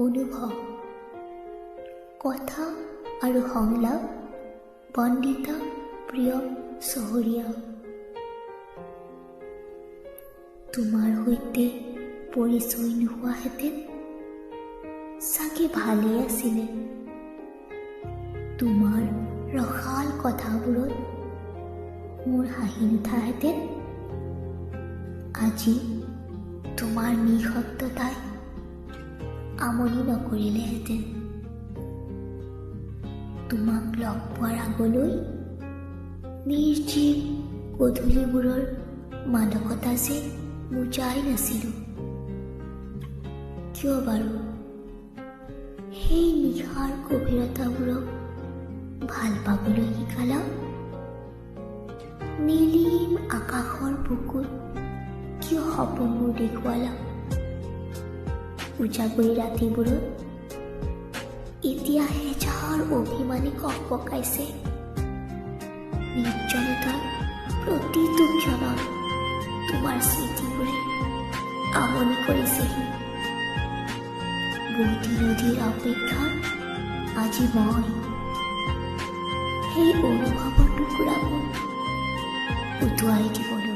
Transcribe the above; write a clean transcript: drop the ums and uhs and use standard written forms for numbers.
অনুভৱ, কথা আৰু সংলাপ বন্দিতা প্ৰিয়ম চহৰীয়া। তোমাৰ সৈতে পৰিচয় নোহোৱাহেঁতেন চাগে ভালেই আছিলে। তোমাৰ ৰসাল কথাবোৰত মোৰ হাঁহি নুঠাহেঁতেন। আজি তোমাৰ নিঃশব্দতাই আমনি নকৰিলেহেঁতেন। তোমাক লগ পোৱাৰ আগলৈ নিৰ্জীৱ গধূলিবোৰৰ মাদকতা যে বুজাই নাছিলোঁ। কিয় বাৰু সেই নিশাৰ গভীৰতাবোৰক ভাল পাবলৈ শিকালা? নীলিম আকাশৰ বুকুত কিয় সপোনবোৰ দেখুৱালা? উজাগৰী ৰাতিবোৰত এতিয়া হেজাৰ অভিমানে ককবকাইছে। নিৰ্জনতাৰ প্ৰতিটো ক্ষণত তোমাৰ স্মৃতিবোৰে আমনি কৰিছেহি। বোৱতী নদীৰ অপেক্ষাত আজি মই সেই অনুভৱৰ টুকুৰাবোৰ উটুৱাই দিবলৈ।